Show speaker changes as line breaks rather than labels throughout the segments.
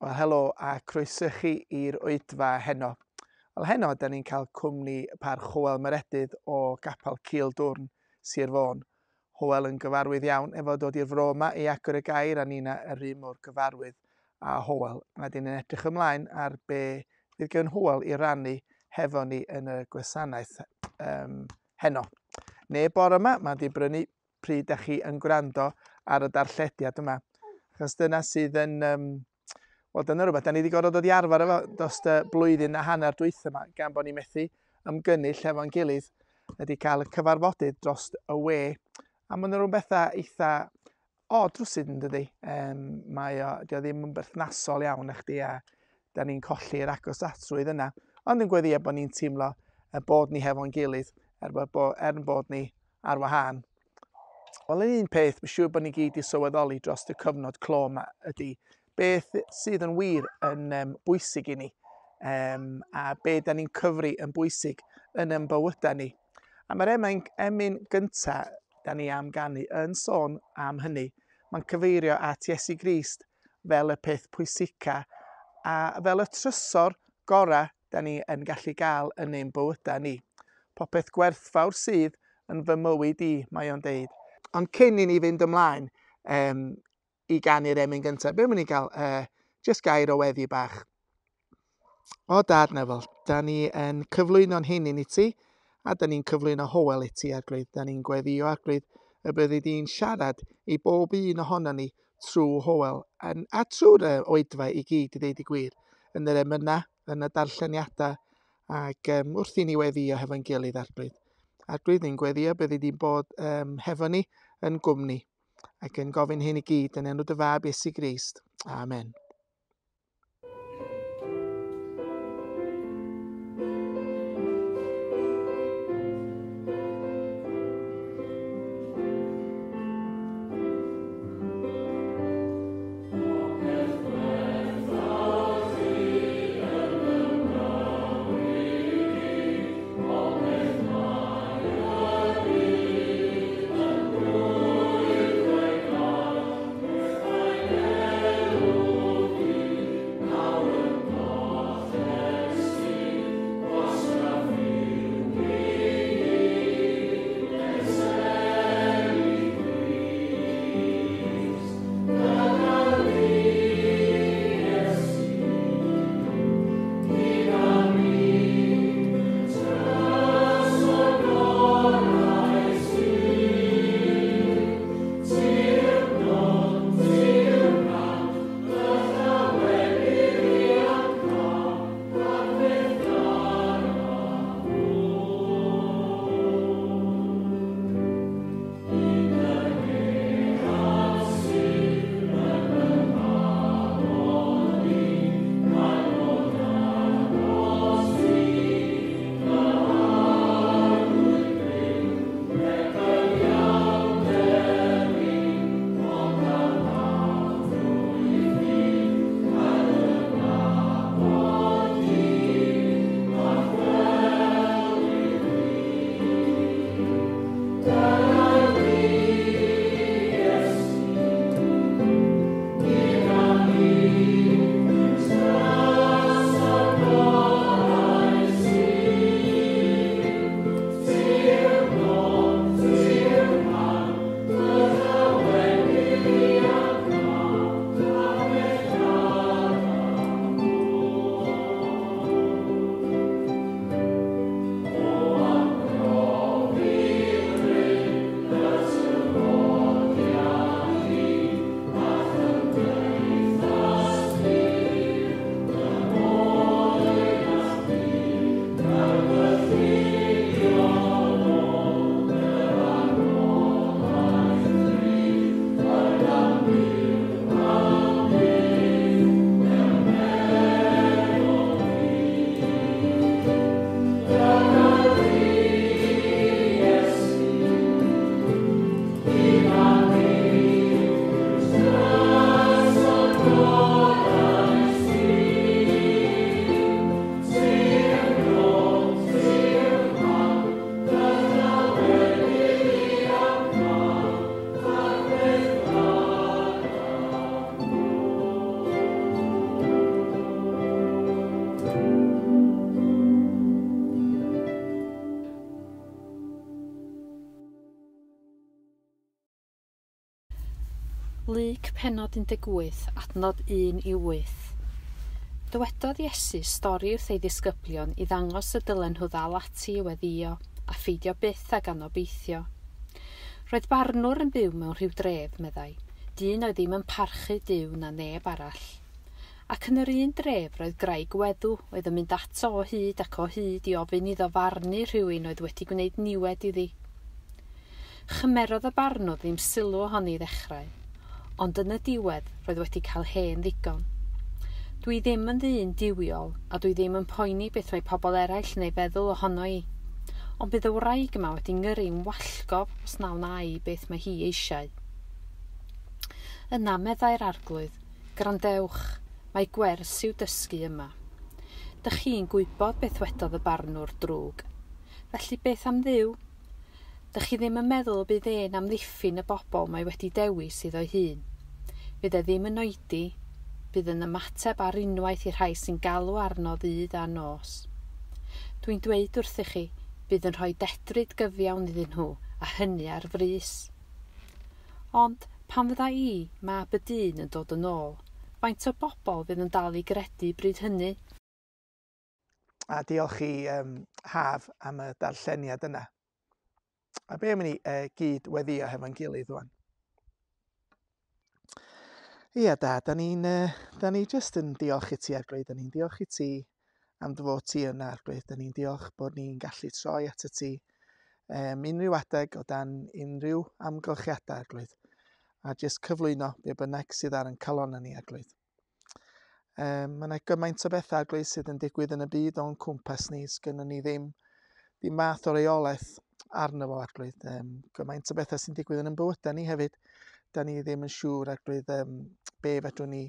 Wel, helo a croeso chi i'r oedfa heno. Wel, heno, da ni'n cael cwmni Parch Hywel Meredydd o Gapel Cil Dwrn, Sir Fôn. Hywel yn gyfarwydd iawn efo dod i'r fro yma i agor y gair a nina yr un mor gyfarwydd a Hywel. A dyn ni'n edrych ymlaen ar be fydd gen Hywel i rannu hefo ni yn y gwasanaeth heno. Neu bore yma, mae'n di brynu pryd da chi yn gwrando ar y darllediad yma. Achos dyna sydd yn... wel, dyna rhywbeth da ni wedi gorfod dod i arfer efo dros y blwyddyn a hanner dwytha yma, gan bod ni methu ymgynnull efo'n gilydd, ydy cael y cyfarfodydd dros y we. A maen nhw'n bethau eitha od rwsyd yn dydy. Mae o, dio ddim yn berthnasol iawn na chdi a da ni'n colli'r agos atrwydd yna. Ond yn gweddio bod ni'n teimlo y bod ni hefo'n gilydd, er bod ni ar wahân. Wel, un peth, mae'n siŵr bod ni gyd i sylweddoli dros y cyfnod clo yma ydy beth sydd yn wir yn bwysig i ni a be da ni'n cyfri yn bwysig yn ein bywydau ni. A mae'r emyn gyntaf da ni am ganu yn sôn am hynny. Mae'n cyfeirio at Iesu Grist fel y peth pwysica a fel y trysor gorau da ni yn gallu gael yn ein bywydau ni. Popeth gwerthfawr sydd yn fy mywyd i, mae o'n deud. Ond cyn i ni fynd ymlaen i ganu'r emyn gyntaf, be mynd i gael? Just gair o weddi bach. O Dad Nefol, da ni yn cyflwyno'n hunain i ti, a da ni'n cyflwyno Hywel i ti, Arglwydd. Da ni'n gweddio, Arglwydd, y byddi di'n siarad i bob un ohono ni trwy Hywel, a trwy'r oedfa i gyd, i ddeud y gwir, yn yr emynau, yn y darlleniadau, ac wrth i ni weddio hefo'n gilydd, Arglwydd. Arglwydd, ni'n gweddio byddi di'n bod hefo ni yn gwmni, ac yn gofyn hyn i gyd yn enw dy fab Iesu Grist. Amen.
Thank you. Luc pennod 18, adnod 1 i 8. Dywedodd Iesu stori wrth ei ddisgyblion i ddangos y dylen nhw ddal ati i weddïo a pheidio byth ag anobeithio. Roedd barnwr yn byw mewn rhyw dref, meddai, dyn oedd ddim yn parchu Duw na neb arall. Ac yn yr un dref roedd gwraig weddw oedd yn mynd ato o hyd ac o hyd i ofyn iddo farnu rhywun oedd wedi gwneud niwed iddi. Chymerodd y barnwr ddim sylw ohoni i ddechrau, ond yn y diwedd roedd wedi cael hen ddigon. Dwi ddim yn ddyn duwiol a dwi ddim yn poeni beth mae pobl eraill yn ei feddwl ohono i. Ond bydd y wraig yma wedi ngyrru'n wallgof os na wna i beth mae hi eisiau. Yna meddai'r arglwydd, gwrandewch, mae gwers i'w dysgu yma. Dych chi'n gwybod beth wedodd y barnwr drwg. Felly beth am Dduw? Dych chi ddim yn meddwl y bydd e'n amddiffyn y bobl mae wedi dewis iddo'i hun. Fydd e ddim yn oedi, bydd yn ymateb ar unwaith i'r rhai sy'n galw arno ddydd a nos. Dwi'n dweud wrthych chi, bydd yn rhoi dedryd gyfiawn iddyn nhw, a hynny ar frys. Ond pan fydda i, mab y dyn, yn dod yn ôl, faint o bobl fydd yn dal i gredu bryd hynny?
A diolch i Haf am y darlleniad yna. A be am i ni gyd weddio hefo'n gilydd wan? Ia da, da ni'n da ni jyst yn diolch i ti Arglwydd, da ni'n diolch i ti am dy fod ti yna Arglwydd, da ni'n diolch bod ni'n gallu troi at y ti unrhyw adeg o dan unrhyw amgylchiadau Arglwydd, a jyst cyflwyno be bynnag sydd ar ein calonnau ni Arglwydd. Mae yna gymaint o bethau Arglwydd sydd yn digwydd yn y byd o'n cwmpas ni, sgynnon ni ddim math o reolaeth arno fo Arglwydd. Gymaint o bethau sy'n digwydd yn ein bywydau ni hefyd. Da ni ddim yn siŵr Arglwydd be fedrwn ni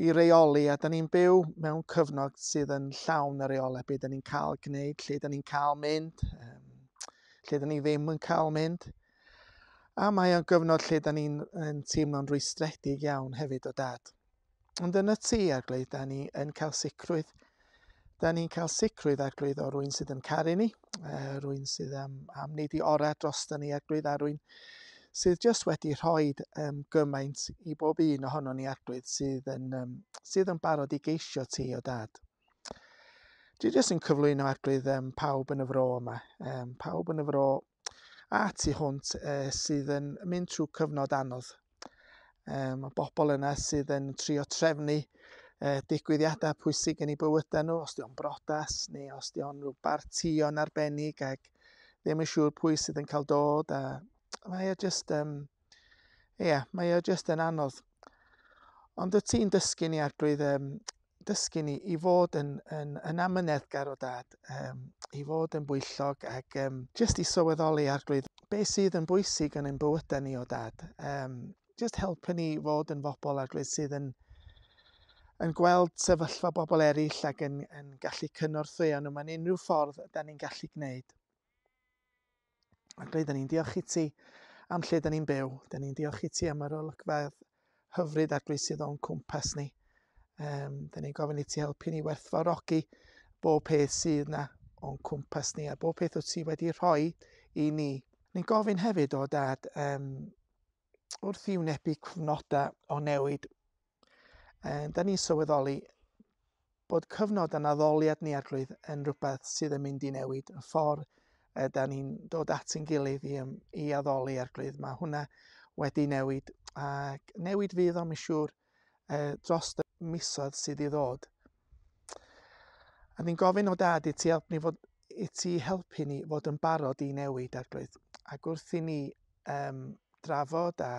i reoli, a da ni'n byw mewn cyfnod sydd yn llawn y reolau, be da ni'n cael gwneud, lle da ni'n cael mynd, lle da ni ddim yn cael mynd. A mae o'n gyfnod lle da ni'n teimlo'n rwystredig iawn hefyd o dad. Ond yn y tŷ Arglwydd, da ni yn cael sicrwydd. Da ni'n cael sicrwydd Arglwydd o rywun sydd yn caru ni, rywun sydd am wneud i orau dros da ni Arglwydd, a rywun sydd jyst wedi rhoi gymaint i bob un ohono ni Arglwydd sydd yn barod i geisio ti o dad. Dwi jyst yn cyflwyno Arglwydd pawb yn y fro yma, pawb yn y fro a tu hwnt sydd yn mynd trwy cyfnod anodd. Mae bobl yna sydd yn trio trefnu digwyddiadau pwysig yn eu bywydau nhw, os di o'n brodas neu os di o'n rhyw bartïon arbennig ac ddim yn siŵr pwy sydd yn cael dod. A mae o jyst, mae o jyst yn anodd. Ond y ti'n dysgu ni Arglwydd, dysgu ni i fod yn amyneddgar o dad, i fod yn bwyllog ac jyst i sylweddoli Arglwydd be sydd yn bwysig yn ein bywydau ni o dad. Jyst helpu ni fod yn bobl Arglwydd sydd yn gweld sefyllfa bobl eraill ac yn gallu cynorthwyo nhw mewn unrhyw ffordd da ni'n gallu gwneud. Arglwydd, da ni'n diolch i ti am lle da ni'n byw. Da ni'n diolch i ti am yr olygfa hyfryd Arglwydd sydd o'n cwmpas ni. Da ni'n gofyn i ti helpu ni werthfawrogi bob peth sydd na o'n cwmpas ni a bob peth wyt ti wedi rhoi i ni. Ni'n gofyn hefyd o dad, wrth i wynebu cyfnodau o newid, da ni'n sylweddoli bod cyfnod yn addoliad ni Arglwydd yn rhywbeth sydd yn mynd i newid. Y ffordd da ni'n dod at ein gilydd i addoli Arglwydd, mae hwnna wedi newid, ac newid fydd o'n siŵr dros y misoedd sydd i ddod. A ni'n gofyn o dad i ti helpu ni fod yn barod i newid Arglwydd, ac wrth i ni drafod a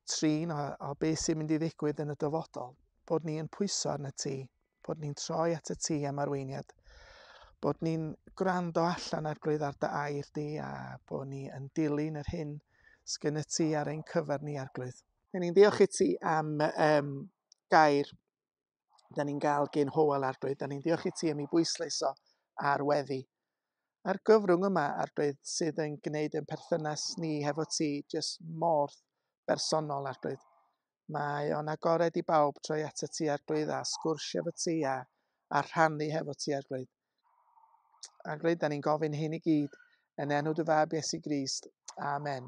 trin o beth sy'n mynd i ddigwydd yn y dyfodol, bod ni yn pwyso arna ti, bod ni'n troi at y ti am arweiniad, bod ni'n gwrando allan Arglwydd ar dy air di, a bod ni yn dilyn yr hyn sgyn y ti ar ein cyfer ni Arglwydd. Ni'n diolch i ti am gair da ni'n gael gen Hywel Arglwydd. Da ni'n diolch i ti am ei bwyslais o ar weddi. A'r gyfrwng yma Arglwydd sydd yn gwneud yn perthynas ni hefo ti jyst mor bersonol Arglwydd. Mae o'n agored i bawb troi at y ti Arglwydd a sgwrsio efo ti a rhannu hefo ti Arglwydd. Arglwydd, da ni'n gofyn hyn i gyd yn enw dy fab Iesu Grist. Amen.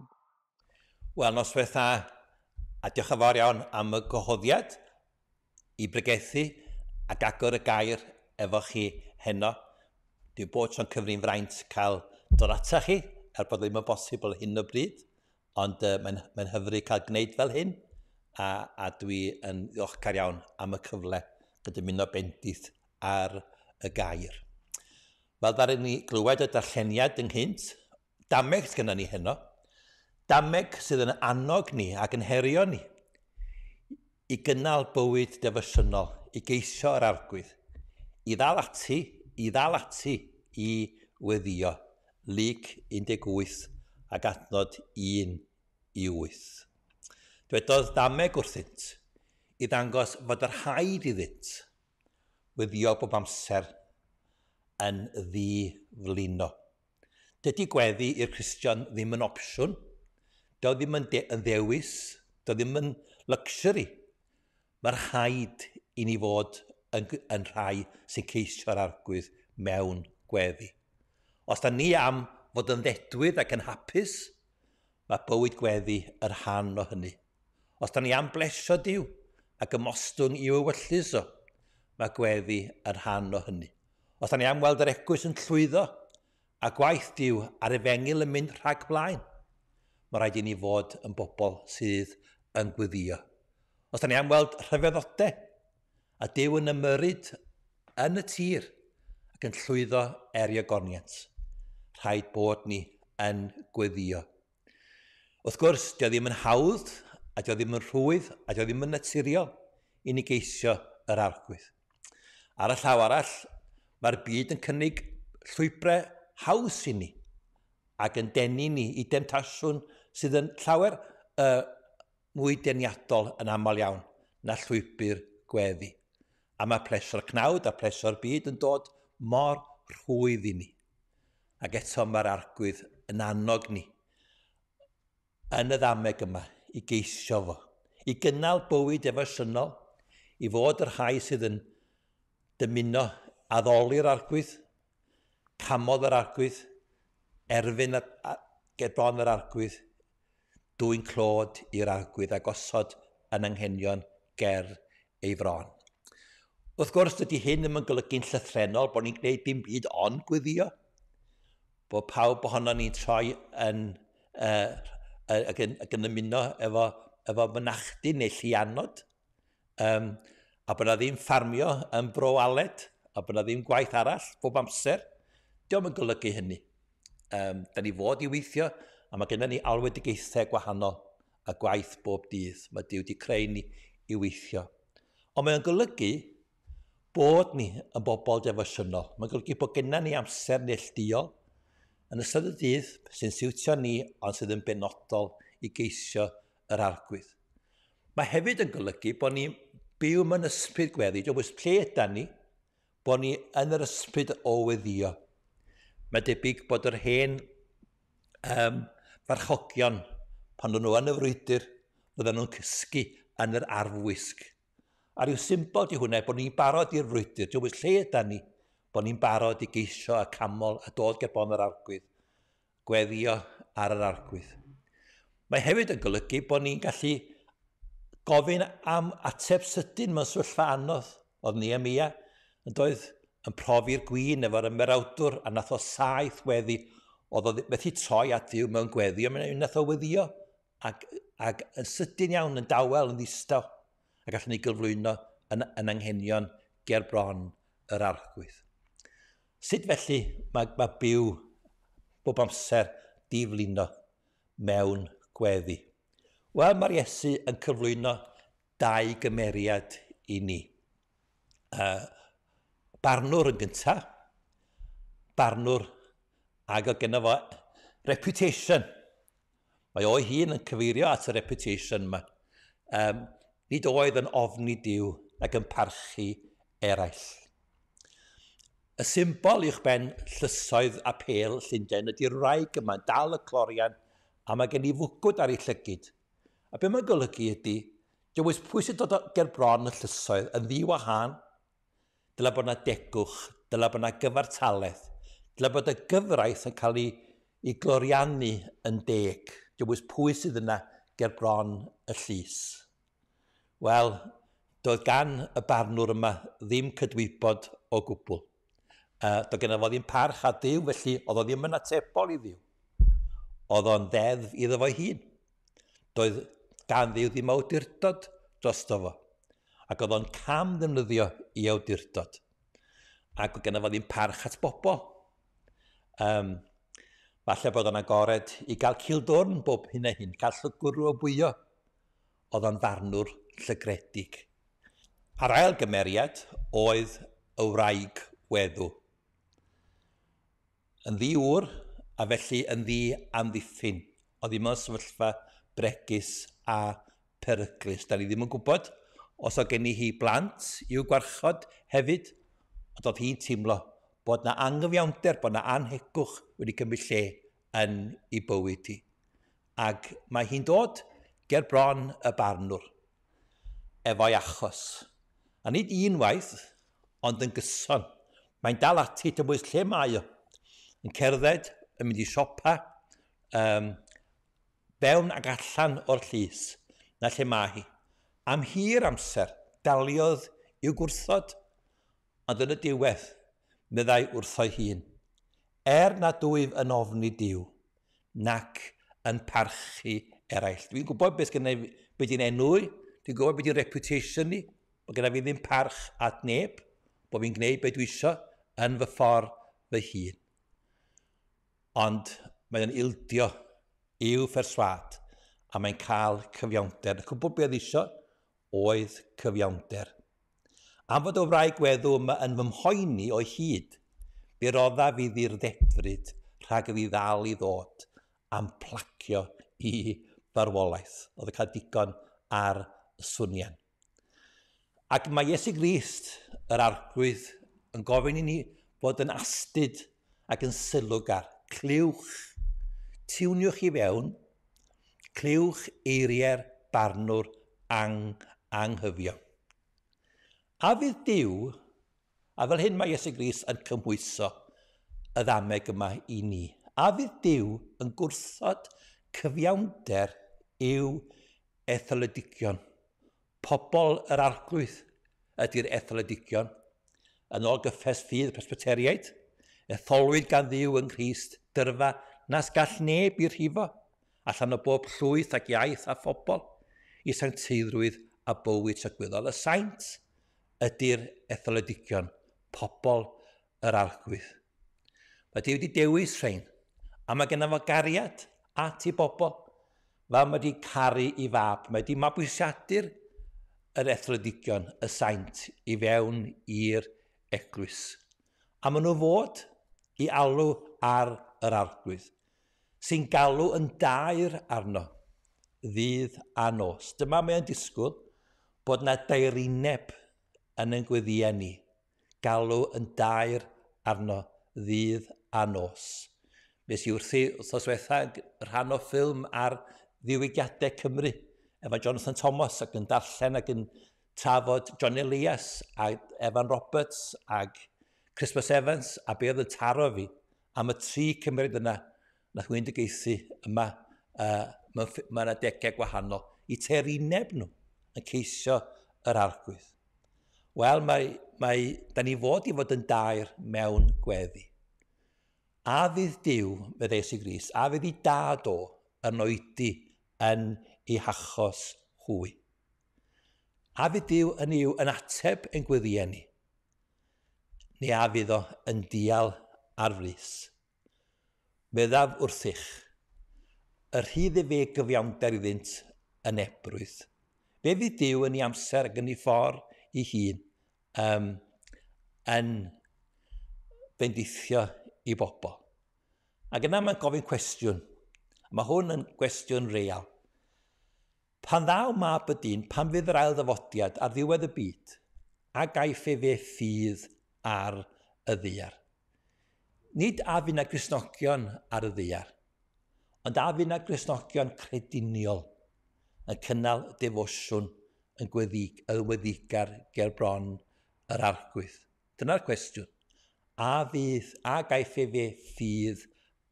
Wel, noswaith dda A diolch yn fawr iawn am y gwahoddiad i bregethu ac agor y gair efo chi heno. Dwi'n bod tro'n cyfrin fraint cael dod ata chi, er bod ddim yn bosibl hyn o bryd, ond mae'n mae hyfryd cael gwneud fel hyn, a dwi yn ddiolchgar iawn am y cyfle gyda mynd o bendith ar y gair. Fel ddaru ni glywed y darlleniad ynghynt, dameg sydd gennym ni heno, dameg sydd yn annog ni ac yn herio ni i gynnal bywyd defosiynol, i geisio yr arglwydd, i ddal ati i weddio. Luc 18 ac adnod 1 i 8. Dwedodd dameg wrthynt i ddangos fod yr rhaid iddynt weddio bob amser yn ddi-flino. Dydy gweddi i'r Cristion ddim yn opsiwn. Dio ddim yn ddewis, dio ddim yn luxury. Mae'r rhaid i ni fod yn rhai sy'n ceisio'r arglwydd mewn gweddi. Os da ni am fod yn ddedwydd ac yn hapus, mae bywyd gweddi yr rhan o hynny. Os da ni am blesio Duw ac ymostwng i'w ewyllys o, mae gweddi yr rhan o hynny. Os da ni am weld yr eglwys yn llwyddo a gwaith Duw a'r efengyl yn mynd rhag blaen, mae rhaid i ni fod yn bobl sydd yn gweddio. Os da ni am weld rhyfeddodau a Duw yn ymyrryd yn y tir ac yn llwyddo er ei ogoniant, rhaid bod ni yn gweddio. Wrth gwrs, dio ddim yn hawdd, a dio ddim yn rhwydd, a dio ddim yn naturiol i ni geisio yr arglwydd. Ar y llaw arall, mae'r byd yn cynnig llwybrau haws i ni ac yn denu ni i demtasiwn sydd yn llawer mwy deniadol yn aml iawn na llwybr gweddi. A mae plesio'r cnawd a plesio'r byd yn dod mor rhwydd i ni. Ac eto mae'r arglwydd yn annog ni yn y ddameg yma i geisio fo, i gynnal bywyd defosiynol, i fod yr rhai sydd yn dymuno addoli'r arglwydd, camodd yr arglwydd, erfyn ger bron yr arglwydd, dwyn clod i'r arglwydd a gosod yn anghenion ger ei fron. Wrth gwrs, dydy hyn ddim yn golygu'n llythrennol bod ni'n gwneud dim byd ond gweddio, bod pawb ohono ni'n troi yn ac yn ymuno efo mynachdy neu lluanod, a bod yna ddim ffarmio yn Bro Aled, a bod yna ddim gwaith arall bob amser. Dio'm yn golygu hynny. Da ni fod i weithio, a mae gennym ni alwedigaethau gwahanol a gwaith bob dydd. Mae Duw wedi creu ni i weithio. Ond mae'n golygu bod ni yn bobl defosiynol. Mae'n golygu bod gennym ni amser neilltuol yn ystod y dydd sy'n siwtio ni ond sydd yn benodol i geisio yr arglwydd. Mae hefyd yn golygu bod ni'n byw mewn ysbryd gweddi. Dio'm ots lle ydan ni, bod ni yn yr ysbryd o weddio. Mae debyg bod yr hen farchogion, pan o'n nhw yn y frwydr, fydden nhw'n cysgu yn yr arfwisg. A rhyw symbol di hwnna, bod ni'n barod i'r frwydr, dio'm ots lle ydan ni, bod ni'n barod i geisio y camol a dod ger bron yr arglwydd, gweddio ar yr arglwydd. Mae hefyd yn golygu bod ni'n gallu gofyn am ateb sydyn mewn sefyllfa anodd. Oedd Nehemia yn doedd yn profi'r gwin efo'r ymerawdwr a nath o 7 weddi. Oedd o methu troi at Dduw mewn gweddi, ond nath o weddio ac yn sydyn iawn, yn dawel, yn ddistaw, a gallwn ni gyflwyno yn anghenion ger bron yr arglwydd. Sut felly mae byw bob amser diflino mewn gweddi? Wel, mae'r Iesu yn cyflwyno dau gymeriad i ni. Barnwr yn gyntaf, barnwr ac oedd genno fo reputation. Mae o'i hun yn cyfeirio at y reputation yma. Nid oedd yn ofni Duw ac yn parchu eraill. Y symbol uwch ben llysoedd a pêl Llundain ydy'r wraig yma, dal y clorian, a mae gen i fwgwd ar ei llygid. A be mae'n golygu ydy, dio'm ots pwy sy'n dod ger bron y llysoedd yn ddiwahân, dylai bod yna degwch, dylai bod yna gyfartaledd, dylai bod y gyfraith yn cael ei gloriannu yn deg. Dio'm ots pwy sydd yna ger bron y llys. Wel, doedd gan y barnwr yma ddim cydwybod o gwbl. Doedd genna fo ddim parch a Duw, felly oedd o ddim yn atebol i Dduw. Oedd o'n ddeddf iddo fo'i hun. Doedd gan Dduw ddim awdurdod drosto fo. Ac oedd o'n cam ddefnyddio i awdurdod. Ac oedd genna fo ddim parch at bobl. Falle bod o'n agored i gael cildwrn bob hyn a hyn, cael llygwrw o bwyo. Oedd o'n farnwr llygredig. A'r ail gymeriad oedd y wraig weddw. Yn ddi-ŵr, a felly yn ddi-amddiffyn. Oedd hi mewn sefyllfa bregus a peryglus. Da ni ddim yn gwybod os oedd gen i hi blant i'w gwarchod hefyd, ond oedd hi'n teimlo bod na anghyfiawnder, bod na anhegwch wedi cymryd lle yn ei bywyd hi. Ac mae hi'n dod ger bron y barnwr efo'i achos. A nid unwaith, ond yn gyson. Mae'n dal ati dim bwys lle mae o. Yn cerdded, yn mynd i siopa, fewn ac allan o'r llys, na lle mae hi. Am hir amser, daliodd i'w gwrthod, ond yn y diwedd, meddai wrtho'i hun, er nad wyf yn ofni Duw, nac yn parchu eraill. Dwi'n gwybod beth gen i, beth di'n enw i, dwi'n gwybod beth di'n reputation i, bod genna fi ddim parch at neb, bod fi'n gwneud beth dwi isio yn fy ffordd fy hun. Ond mae'n ildio i'w pherswâd a mae'n cael cyfiawnder. Y cwbl beth isio oedd cyfiawnder. Am fod y wraig weddw yma yn fy mhoeni o hyd, fe roddaf iddi'r ddedfryd rhag iddi ddal i ddod am placio i farwolaeth. Oedd yn cael digon ar y swnian. Ac mae Iesu Grist, yr Arglwydd, yn gofyn i ni fod yn astud ac yn sylwgar. Clywch, tiwniwch i fewn, clywch eiriau'r barnwr anghyfiawn. A fydd Duw, a fel hyn mae Iesu Grist yn cymhwyso y ddameg yma i ni, a fydd Duw yn gwrthod cyfiawnder i'w etholedigion. Pobl yr Arglwydd ydy'r etholedigion. Yn ôl gyffes ffydd Presbyteriaid, etholwyd gan Dduw yng Nghrist dyrfa nas gall neb i'r rhifo, allan o bob llwyth ac iaith a phobl, i sancteiddrwydd a bywyd tragwyddol. Y saint ydy'r etholedigion, pobl yr Arglwydd. Mae Duw wedi dewis rhain, a mae genna fo gariad at ei bobl. Fel mae wedi caru ei fab, mae wedi mabwysiadu'r yr etholedigion, y saint, i fewn i'r eglwys. A maen nhw fod i alw ar yr Arglwydd, sy'n galw yn daer arno, ddydd a nos. Dyma mae o'n disgwyl bod na daerineb yn ein gweddïau ni, galw yn daer arno ddydd a nos. Nes i wrthi wythnos diwetha rhan o ffilm ar ddiwygiadau Cymru efo Jonathan Thomas ac yn darllen ac yn trafod John Elias a Evan Roberts ac Christmas Evans a be oedd yn taro fi am y tri cymeriad yna nath weinidogaethu yma mewn adegau gwahanol i terineb nhw yn ceisio yr Arglwydd. Wel, da ni fod i fod yn daer mewn gweddi. A fydd Duw, meddai Iesu Grist, a fydd ei dad o yn oedi yn ei hachos hwy. A fydd Duw yn yw yn ateb ein gweddïau ni, neu a fydd o yn dial ar frys. Meddaf wrthych, y rhydd efe gyfiawnder iddynt yn ebrwydd. Fe fydd Duw yn ei amser ac yn ei ffordd ei hun yn bendithio i bobl. Ac yna mae'n gofyn cwestiwn. Mae hwn yn gwestiwn real. Pan ddaw mab y dyn, pan fydd yr ail ddyfodiad ar ddiwedd y byd, a gaiff efe ffydd ar y ddaear. Nid a fydd na Gristnogion ar y ddaear, ond a fydd na Gristnogion crediniol yn cynnal defosiwn yn weddigar ger bron yr Arglwydd. Dyna'r cwestiwn. A fydd, a gaiff efe ffydd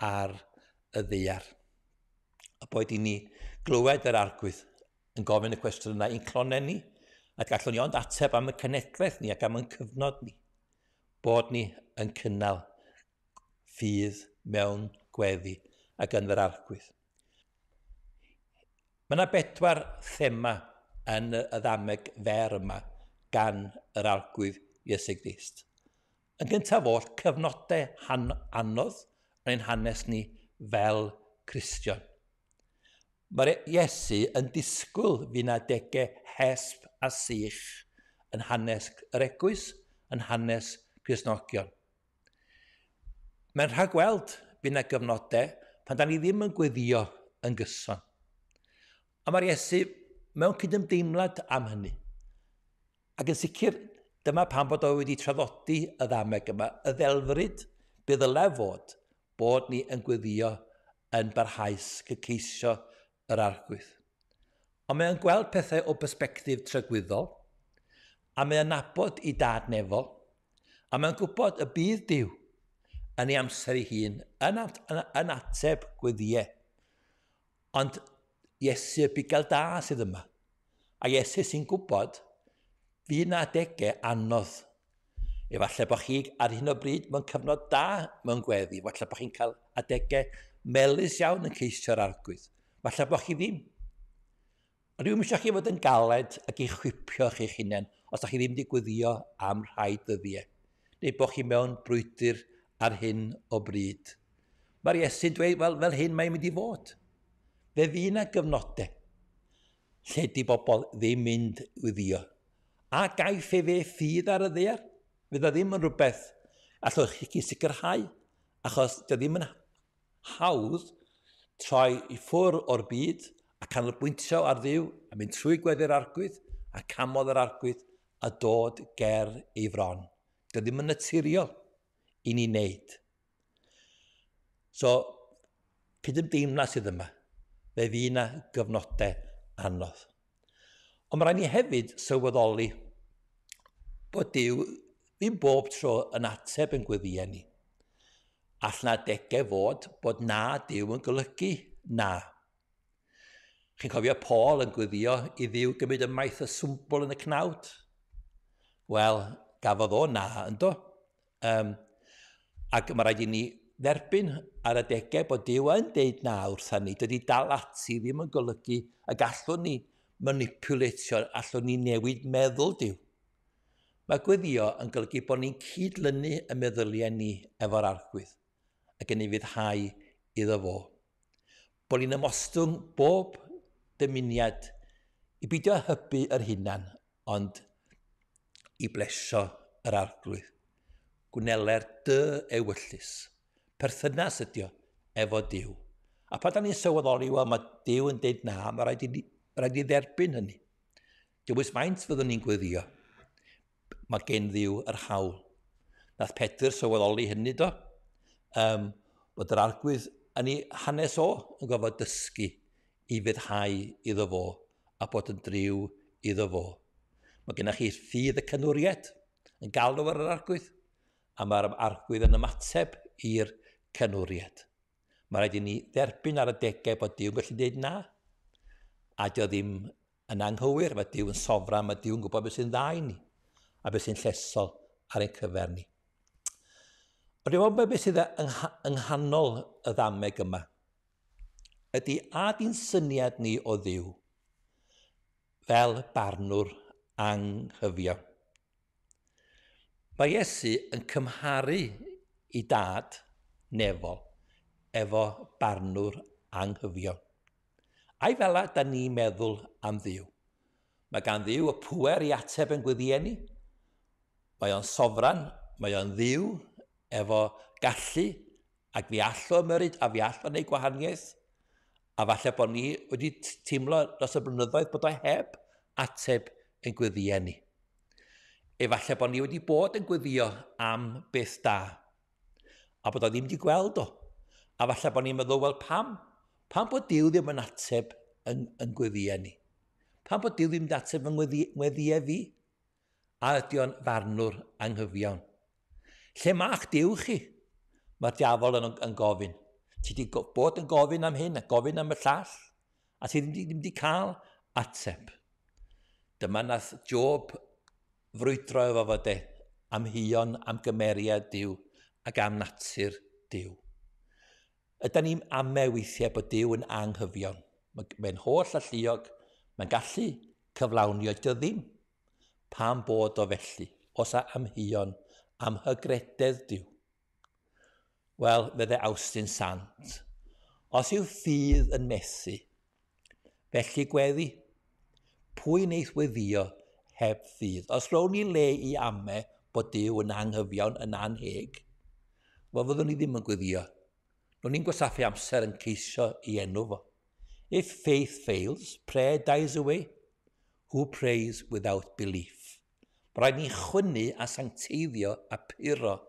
ar y ddaear. Y boed i ni glywed yr Arglwydd yn gofyn y cwestiwn yna i'n clonau ni, a gallwn ni ond ateb am y cenedlaeth ni ac am ein cyfnod ni, bod ni yn cynnal ffydd mewn gweddi ac yn yr Arglwydd. Mae yna 4 thema yn y ddameg fer yma gan yr Arglwydd Iesu Grist. Yn gyntaf oll, cyfnodau anodd yn ein hanes ni fel Cristion. Mae'r Iesu yn disgwyl fydd 'na adegau hesb a sych yn hanes yr eglwys, yn hanes Cristnogion. Mae'n rhagweld fydd 'na gyfnodau pan da ni ddim yn gweddio yn gyson. A mae'r Iesu mewn cydymdeimlad am hynny. Ac yn sicr, dyma pam bod o wedi traddodi y ddameg yma, y ddelfryd be ddylai fod, bod ni yn gweddio yn barhaus, ceisio yr Arglwydd. Ond mae'n gweld pethau o bersbectif tragwyddol, a mae'n nabod i dad nefol, a mae'n gwybod y bydd Duw yn ei amser ei hun, yn ateb gweddïau. Ond Iesu y bugail da sydd yma. A Iesu sy'n gwybod fydd 'na adegau anodd. Efallai bod chi ar hyn o bryd mewn cyfnod da mewn gweddi. Efallai bod chi'n cael adegau melys iawn yn ceisio'r Arglwydd. Falle bod chi ddim. Ond dwi'm eisiau chi fod yn galed ac i chwipio chi'ch hunain os ydych chi ddim wedi gweddio am rhai dyddiau, neu bod chi mewn brwydr ar hyn o bryd. Mae'r Iesu'n dweud, wel, fel hyn mae'n mynd i fod. Fe fydd 'na gyfnodau lle di bobl ddim mynd wyddio. A gaiff e fe ffydd ar y ddaear? Fydd o ddim yn rhywbeth allwch chi sicrhau, achos dio ddim yn hawdd troi i ffwrdd o'r byd a canolbwyntio ar Dduw a mynd trwy gweddi'r Arglwydd a camodd yr Arglwydd a dod ger ei fron. Dio ddim yn naturiol i ni wneud. So, cydymdeimlad sydd yma. Fe fydd 'na gyfnodau anodd. Ond mae rhaid ni hefyd sylweddoli bod Duw ddim bob tro yn ateb yn gweddïau ni. All na adegau fod bod na Duw yn golygu na. Chi'n cofio Paul yn gweddio i Dduw gymryd ymaith y swmbwl yn y cnawd? Wel, gafodd o na, yndo? Ac mae rhaid i ni dderbyn ar adegau bod Duw yn deud na wrtha ni. Dydy dal ati ddim yn golygu y gallwn ni manipulatio, allwn ni newid meddwl Duw. Mae gweddio yn golygu bod ni'n cydlynu y meddyliau ni efo'r Arglwydd ac yn ei fyddhau iddo fo. Bod ni'n ymostwng bob dymuniad i beidio hybu yr hunan, ond i blesio yr Arglwydd. Gwneler dy ewyllys. Perthynas ydi o efo Duw. A pan da ni'n sylweddoli, wel, mae Duw yn deud na, mae rhaid i ni dderbyn hynny. Dewis faint fyddwn ni'n gweddio. Mae gen Dduw yr hawl. Nath Pedr sylweddoli hynny do. Bod yr Arglwydd yn ei hanes o yn gofod dysgu i fyddhau iddo fo a bod yn driw iddo fo. Mae gennych chi ffydd y canwriad yn galw ar yr Arglwydd, a mae'r Arglwydd yn ymateb i'r canwriad. Mae rhaid i ni dderbyn ar adegau bod Duw yn gallu dweud na, a dio ddim yn anghywir, mae Duw yn sofran, mae Duw yn gwybod beth sy'n dda i ni, a beth sy'n llesol ar ein cyfer ni. Ond dwi'n meddwl beth sydd yng nghanol y ddameg yma ydy a di'n syniad ni o Dduw fel barnwr anghyfiawn. Mae Iesu yn cymharu i dad nefol efo barnwr anghyfiawn. A'i fela da ni'n meddwl am Dduw. Mae gan Dduw y pŵer i ateb yn gweddïau ni. Mae o'n sofran, mae o'n Dduw efo gallu, ac fi all o ymyrryd a fi all o wneud gwahaniaeth. A falle bod ni wedi teimlo dros y blynyddoedd bod o heb ateb yn gweddïau ni. Efallai bod ni wedi bod yn gweddio am beth da, a bod o ddim wedi gweld o. A falle bod ni'n meddwl, wel pam? Pam bod Duw ddim yn ateb yn gweddïau ni? Pam bod Duw ddim yn ateb yn ngweddïau fi? A ydy o'n farnwr anghyfiawn? Lle ma'ch Duw chi? Mae'r diafol yn gofyn. Ti wedi bod yn gofyn am hyn a gofyn am y llall, a ti ddim wedi cael ateb. Dyma nath Job frwydro efo fo de, am hion, am gymeriad Duw ac am natur Duw. Ydy ni'n ame weithiau bod Duw yn anghyfion. Mae'n holl alluog, mae'n gallu cyflawni o dy ddim. Pam bod o felly, os a amheuon am hygrededd Duw? Wel, fydde Awstin Sant. Os yw ffydd yn methu, felly gweddi. Pwy wneith weddio heb ffydd? Os rown ni le i ame bod Duw yn anghyfiawn, yn anheg, wel fyddwn ni ddim yn gweddio. Rown ni'n gwasaffu amser yn ceisio i enw fo. If faith fails, prayer dies away. Who prays without belief? Mae rhaid ni chwynnu a sancteiddio a puro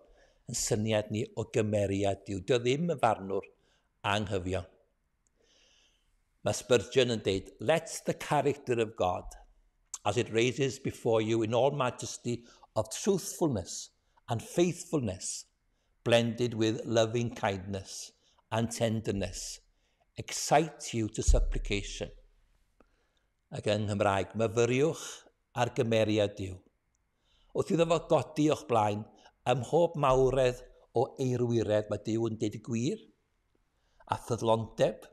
yn syniad ni o gymeriad Duw. Dio ddim yn farnwr anghyfion. Mae Spurgeon yn deud, Let the character of God, as it raises before you in all majesty of truthfulness and faithfulness, blended with loving kindness and tenderness, excite you to supplication. Ac yng Nghymraeg, myfyriwch ar gymeriad Duw. Wrth iddo fo godi o'ch blaen, ym mhob mawredd o eirwiredd mae Duw yn deud y gwir, a ffyddlondeb,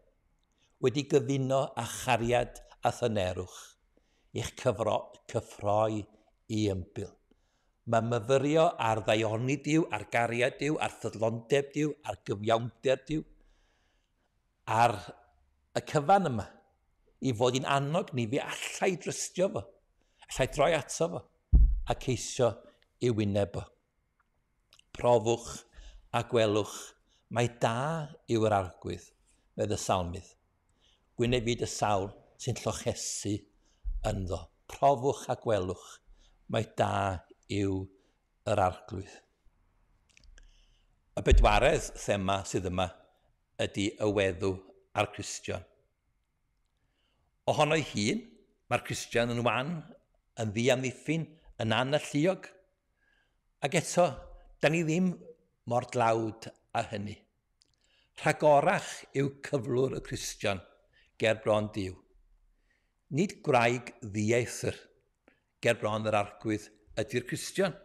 wedi gyfuno â chariad a thynerwch, i'ch cyfro, cyffroi i ymbil. Mae myfyrio ar ddaioni Duw, ar gariad Duw, ar ffyddlondeb Duw, ar gyfiawnder Duw, ar y cyfan yma, i fod i'n annog ni, fi allai drystio fo, allai droi ato fo, a ceisio i wyneb o. Profwch a gwelwch, mae da yw yr arglwydd, medd y salmydd. Gwynebyd y sawl sy'n llochesu ynddo. Profwch a gwelwch, mae da yw yr arglwydd. Y bedwaredd thema sydd yma ydy y weddw a'r Cristion. Ohono'i hun, mae'r Cristion yn wan, yn ddiamddiffyn, yn analluog. Ac eto, da ni ddim mor dlawd â hynny. Rhagorach yw cyflwr y Cristion ger bron Duw. Nid gwraig ddieithr ger bron yr arglwydd ydy'r Cristion.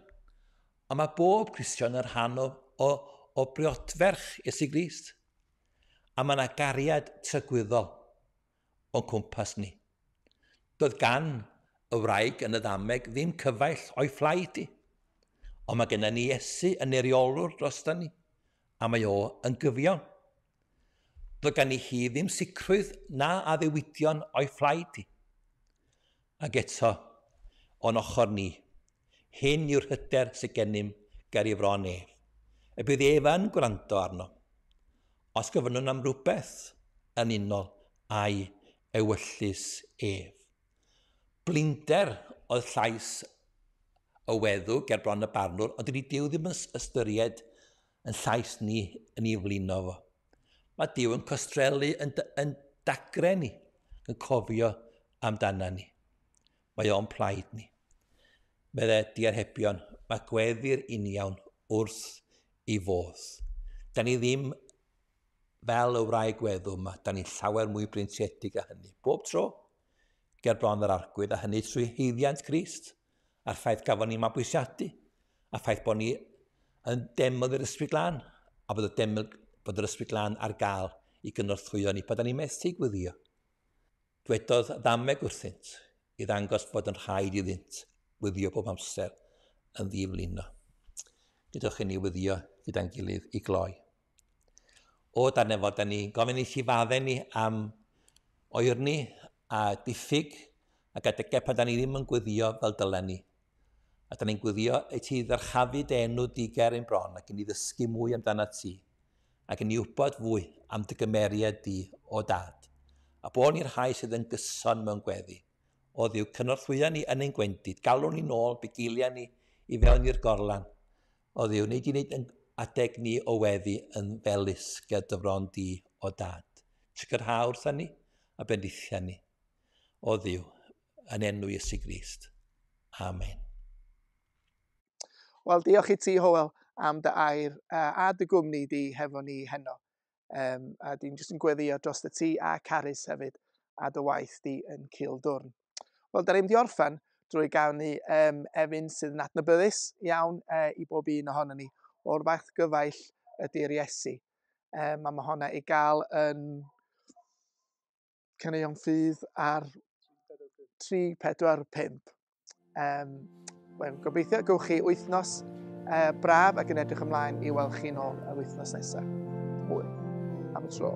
Ond mae bob Cristion yn rhan o, o, o briodferch Iesu Grist. A mae yna gariad tragwyddol o'n cwmpas ni. Doedd gan y wraig yn y ddameg ddim cyfaill o'i phlaid i. Ond mae gennym ni Iesu yn eiriolwr dros ni, a mae o yn gyfion. Doedd gan i hi ddim sicrwydd na addewidion o'i phlaid i. Ac eto, o'n ochr ni, hyn yw'r hyder sydd gennym ger ei fron ef. Y bydd ef yn gwrando arno. Os gofynnwn am rhywbeth yn unol a'i ewyllys ef. Blinder oedd llais y weddw ger bron y barnwr, ond dydy Duw ddim yn ystyried yn llais ni yn ei flino fo. Mae Duw yn costrelu yn, yn dagre ni, yn cofio amdana ni. Mae o'n plaid ni. Medde diarhebion, mae gweddi'r uniawn wrth i fodd. Da ni ddim fel y wraig weddw yma, da ni'n llawer mwy breintiedig â hynny. Bob tro, ger bron yr arglwydd, a hynny trwy haeddiant Crist, a'r ffaith gafon ni mabwysiadu, a ffaith bod ni yn deml i'r Ysbryd Glân, a bod y deml, bod yr Ysbryd Glân ar gael i gynorthwyo ni, pan da ni'n methu gweddio. Dwedodd ddameg wrthynt i ddangos bod yn rhaid iddynt wyddio bob amser yn ddiflino. Gadewch i ni wyddio gyda'n gilydd i gloi. O dan efo, da ni gofyn i chi faddau ni am oerni a diffyg ac adegau pan da ni ddim yn gwyddio fel dylen ni. A da ni'n gwyddio i ti ddyrchafu dy enw di ger ein bron ac i ni ddysgu mwy amdano ti ac i ni wybod fwy am dy gymeriad di o dad. A bod ni'r rhai sydd yn gyson mewn gweddi. O Dduw, cynorthwya ni yn ein gwendid, galwn ni nôl, bugeilio ni i fewn i'r gorlan. O Dduw, wneud i wneud yn adeg ni o weddi yn felys ger dy fron di o dad. Sicrha wrtha ni a bendithia ni. O Dduw, yn enw Iesu Grist. Amen.
Wel, diolch i ti, Hywel, am dy air a dy gwmni di hefo ni heno. A dwi'n jyst yn gweddio dros y ti a Carys hefyd a dy waith di yn Cil Dwrn. Wel, da ni'n di orffen drwy ganu emyn sydd yn adnabyddus iawn i bob un ohono ni, o'r fath gyfaill ydy'r Iesu. A mae honna i gael yn Caneuon Ffydd ar 3, 4, 5. Wel, gobeithio gewch chi wythnos braf ac yn edrych ymlaen i weld chi nôl yr wythnos nesaf. Hwyl. Am y tro.